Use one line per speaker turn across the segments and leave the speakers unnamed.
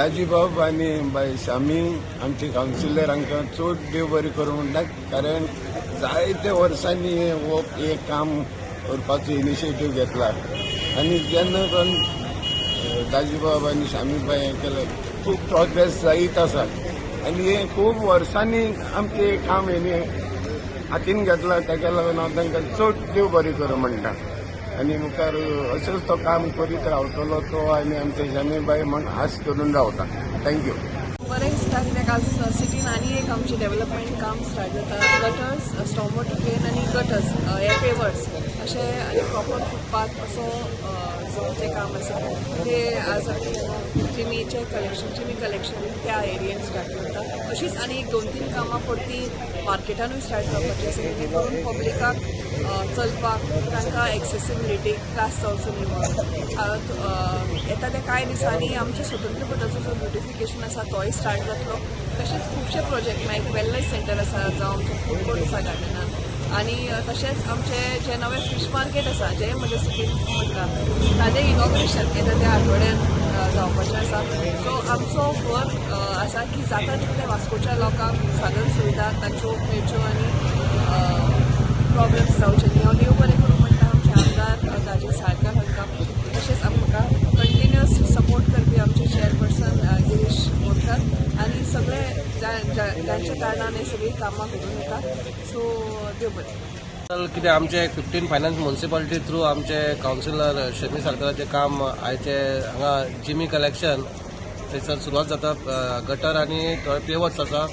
दाजीबाब आनी बाय शामी आमचे कावन्सिलर हांकां चड देव बरें करूं म्हणटा, कारण जायते वर्सांनी हो हें काम करपाचो इनिशिएटीव घेतला आनी जेन्ना सावन दाजीबाब आनी शामीबाय हें केलें, खूब प्रोग्रेस जायत आसा आनी हें खूब वर्सांनी आमचें काम हेणी हातीन घेतला. ताका लागून हांव तांकां चड देव बरें करूं म्हणटा आनी मुखार अशेंच तो काम करीत रावतलो तो आनी आमचे शामीबाय म्हण आस करून रावता. Thank you.
बरें दिसता, कित्याक आज सिटीन आनी एक आमचें डेवलपमेंट काम स्टार्ट जाता. गटर्स, स्टॉर्म वॉटर ड्रेन आनी गटर्स हे पेवर्स अशें आनी प्रॉपर फुटपाथ असो जो आमचें काम आसा तें आज आमी जिमीचें कलेक्शन, जिमी कलेक्शन त्या एरियेन स्टार्ट करता. अशीच आनी एक दोन तीन कामां परती मार्केटानूय स्टार्ट जावपाची आसा, जेणे करून पब्लिकाक चलपाक तांकां एक्सेसिबिलिटीक त्रास जावचो न्ही म्हणून. येता त्या कांय दिसांनी आमच्या स्वतंत्र पदाचो जो ब्युटिफिकेशन आसा तोय स्टार्ट जातलो. तशेंच खुबशे प्रोजेक्ट, मागीर वेलनेस सेंटर आसा, जावं आमचो फूड कोर्ट आसा गार्डनान आनी तशेंच आमचे जे नवे फीश मार्केट आसा, जे म्हज्या सिटीन म्हणटा, ताजें इनॉग्रेशन येता त्या आठवड्यान जावपाचें आसा. सो आमचो भर आसा की जाता तितले वास्कोच्या लोकांक साधन सुविधा तांच्यो मेळच्यो आनी प्रॉब्लम्स जावचे न्ही. हांव देव बरें करूं म्हणटा आमचे आमदार दाजी साळकार हांकां, तशेंच आमकां कंटिन्युअस सपोर्ट करपी आमचे चेअरपर्सन गिरीश बोरकर आनी सगळे जांच्या कारणान हे सगळीं कामां घडून येता. सो देव बरें.
कितें आमचे 15 फायनान्स म्युन्सिपालिटी थ्रू आमचे कावन्सिलर शमी साळकराचें काम आयचे हांगा जिमी कलेक्शन थंयसर सुरवात जाता. गटर आनी थोडे पेवर्स आसा.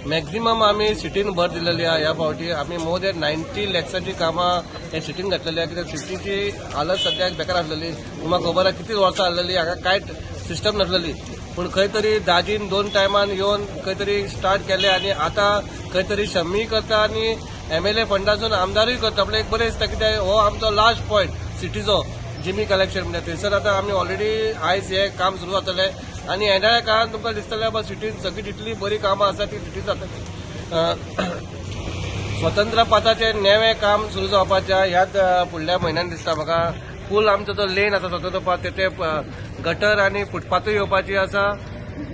मॅक्झिमम आमी सिटीन भर दिलेली आहा. ह्या फावटी आमी मोर दॅन 90 लॅक्साची कामां हे सिटीन घातलेली आहा, कित्याक सिटीची हालत सद्याक बेकार आसलेली. तुमकां खबर आहा, कितली वर्सां आसलेली हांगा कांयच सिस्टम नासलेली, पूण खंय तरी दाजीन दोन टायमान येवन खंय तरी स्टार्ट केले आनी आतां खंय तरी शमी करता आनी एमएलए फंडासून आमदारूय करता. म्हणल्यार एक बरें दिसता, कित्याक हो आमचो लास्ट पॉयंट सिटीचो जिमी कलेक्शन. म्हणजे थंयसर आतां आमी ऑलरेडी आयज हें काम सुरू जातलें आनी येणाऱ्या काळात तुमकां दिसतलें बाबा सिटीन सगळी जितली बरी कामां आसा ती सिटीन जातली. स्वतंत्र पथाचें नवें काम सुरू जावपाचें ह्याच फुडल्या म्हयन्यान दिसता म्हाका. फूल आमचो जो लेन आसा स्वतंत्र पथ, तेचे गटर आनी फुटपाथूय येवपाची आसा,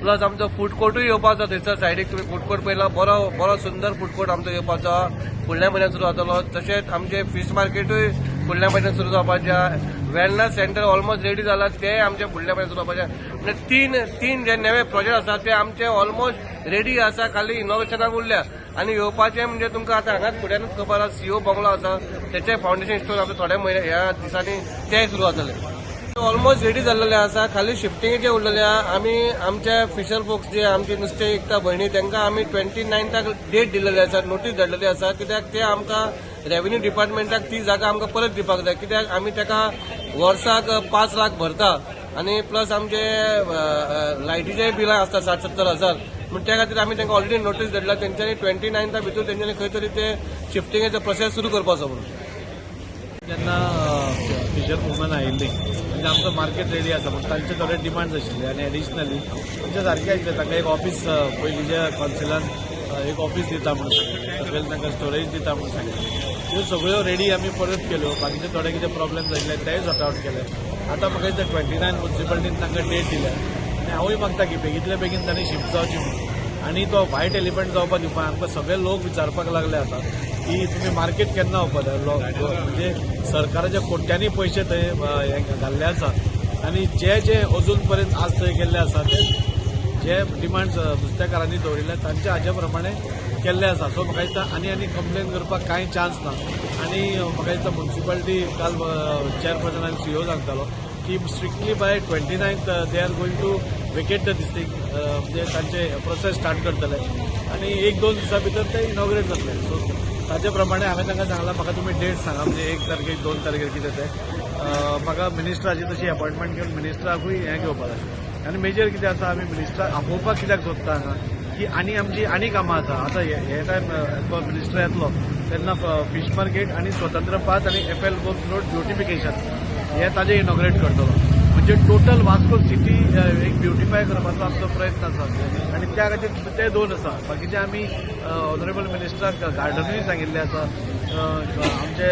प्लस आमचो फूड कोर्टूय येवपाचो थंयसर सायडीक. तुमी फूड कोर्ट पळयला, बरो बरो सुंदर फूड कोर्ट आमचो येवपाचो, फुडल्या म्हयन्यात सुरू जातलो. तशेंच आमचे फीश मार्केटूय फुडल्या म्हयन्यात सुरू जावपाचें. वेलनस सेंटर ऑलमोस्ट रेडी जाला, ते आमचे फुडल्या म्हयन्यात सुरू जावपाचें. म्हणजे तीन तीन जे नवे प्रोजेक्ट आसा ते आमचे ऑलमोस्ट रेडी आसा, खाली इनॉग्रेशनाक उरल्या. आनी येवपाचें म्हणजे तुमकां आतां हांगाच फुड्यानूच खबर आसा, सीओ बंगलो आसा, तेचे फावंडेशन स्टोन आमचे थोडे म्हयने ह्या दिसांनी ते सुरू जातले. ऑलमोस्ट रेडी जाल्लेले आसा, खाली शिफ्टिंगेचे उरलेले आहा. आमी आमचे फिशर फोक्स जे आमचे नुस्तें विकता भयणी, तांकां आमी 29थाक डेट दिलेली आसा, नोटीस धाडलेली आसा, कित्याक ते आमकां रेव्हेन्यू डिपार्टमेंटाक ती जागा आमकां परत दिवपाक जाय, कित्याक आमी ताका वर्साक 5 लाख भरता आनी प्लस आमचे लायटीचे बिलां आसता 60-70 हजार. म्हण त्या खातीर आमी तांकां ऑलरेडी नोटीस धाडला, तेंच्यांनी 29था भितर तेंच्यांनी खंय तरी ते शिफ्टिंगेचो प्रोसेस सुरू करपाचो म्हणून.
जेन्ना फिशर वुमन आयिल्ली, म्हणजे आमचो मार्केट रेडी आसा, पूण तांचे थोडे डिमांड्स आशिल्ले आनी एडिशनली तुमच्या सारके आशिल्ले. तांकां एक ऑफीस, पयलींच्या कौन्सिलान एक ऑफीस दिता म्हणून सांगिल्लें, सकयल तांकां स्टोरेज दिता म्हणून सांगिल्लें. त्यो सगळ्यो रेडी आमी परत केल्यो. बाकीचे थोडे कितें प्रॉब्लेम आशिल्ले तेय सॉर्ट आवट केले. आतां म्हाका दिसता 29 म्युन्सिपालिटीन तांकां डेट दिल्या आनी हांवूय मागता की बेगींतल्या बेगीन तांणी शिफ्ट जावची म्हणून आनी तो व्हायट एलिफंट जावपाक दिवपा. आमकां सगळे लोक विचारपाक लागले आतां की तुमी मार्केट केन्ना ओपन. म्हणजे सरकाराच्या कोट्यांनी पयशे थंय हे घाल्ले आसा आनी जे जे अजून पर्यंत आज थंय गेल्ले आसा, ते जे डिमांड्स नुस्तेकारांनी दवरिल्ले तांच्या हाजे प्रमाणे केल्ले आसा. सो म्हाका दिसता आनी आनी कंप्लेन करपाक कांय चान्स ना. आनी म्हाका दिसता म्युन्सिपालिटी काल चेअरपर्सन आनी सीओ सांगतालो की strictly by 29th they are going to vacate the this thing, म्हणजे तांचे प्रोसेस स्टार्ट करतले आनी एक दोन दिसां भितर ते इनॉग्रेट जातले. सो ताजे प्रमाणे हांवें तांकां सांगलां, म्हाका तुमी डेट सांगा, म्हणजे 1 तारखेक, 2 तारखेर कितें तें. म्हाका मिनिस्टराची तशी अपॉयंटमेंट घेवन मिनिस्टराकूय हें घेवपाक जाय. आनी मेजर कितें आसा, आमी मिनिस्टराक आपोवपाक कित्याक सोदता हांगा की आनी आमची आनी कामां आसा. आतां हे टायम तो मिनिस्टर येतलो तेन्ना फीश मार्केट आनी स्वतंत्र पाथ आनी F L Gomes road beautification हे ताजें इनॉग्रेट करतलो. म्हणजे टोटल वास्को सिटी एक ब्युटिफाय करपाचो आमचो प्रयत्न आसा आनी त्या खातीर ते दोन आसा. बाकीचे आमी ऑनरेबल मिनिस्टराक गार्डनूय सांगिल्लें आसा, आमचे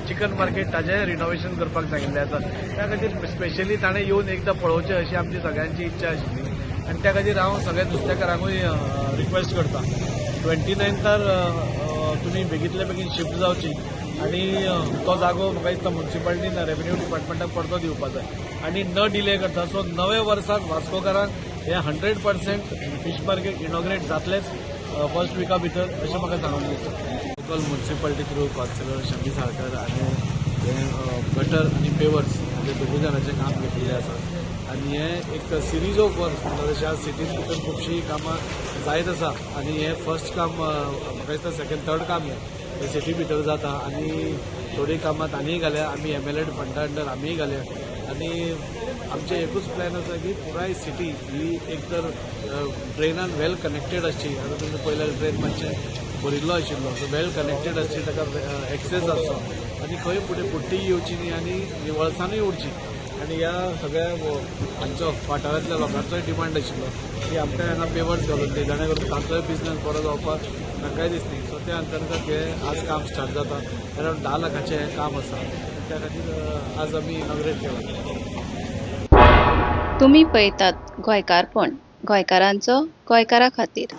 चिकन मार्केट ताजें रिनोवेशन करपाक सांगिल्लें आसा. त्या खातीर स्पेशली ताणें येवन एकदां पळोवचें अशी आमची सगळ्यांची इच्छा आशिल्ली. आनी त्या खातीर हांव सगळ्या नुस्तेकारांकूय रिक्वेस्ट करता, 29थार तुमी बेगींतल्या बेगीन शिफ्ट जावची आनी तो जागो म्हाका दिसता मुन्सिपालिटीन रेवेन्यू डिपार्टमेंटाक परतो दिवपा जाय आनी न डिले करता. सो नव्या वर्साक वास्कोकारांक हे 100% फीश मार्केट इनॉग्रेट जातलेच फर्स्ट विका भितर, अशें म्हाका सांगून दिसता. Local municipality through councillor Shami Salkar आनी हे गटर आनी पेवर्स म्हणजे दोगूय जाणांचें काम घेतिल्लें आसा आनी हें एक सिरीज ऑफ वर्क्स म्हणटा तशें आज सिटीन भितर खुबशीं कामां जायत आसा आनी हें फर्स्ट काम, म्हाका दिसता सेकंड थर्ड काम हें सिटी भितर जाता आनी थोडीं कामां तांणीय घाल्या, आमी एमएलए फंडा अंडर आमीय घाल्या. आनी आमचें एकूच प्लॅन आसा की पुराय सिटी ही एक तर ड्रेनान वेल कनेक्टेड आसची. आतां तुमी पळयल्यार ड्रेन मातशें भरिल्लो आशिल्लो, सो वेल कनेक्टेड आसची, ताका एक्सेस आसचो आनी खंय फुडें बुड्डी येवची न्ही आनी निवळसाणूय उरची. आनी ह्या सगळ्या हांचो वाठारांतल्या लोकांचोय डिमांड आशिल्लो की आमकां हांगा पेवर्स घालून दी, जाणे करून तांचोय बिजनस बरो जावपाक तांकांय दिसली. सो त्या अंतर्गत हें आज काम स्टार्ट जाता. अरावंड 10 लाखाचें हें काम आसा, त्या खातीर आज आमी इनॉग्रेट केलां.
तुमी पळयतात गोंयकारपण, गोंयकारांचो गोंयकारा खातीर.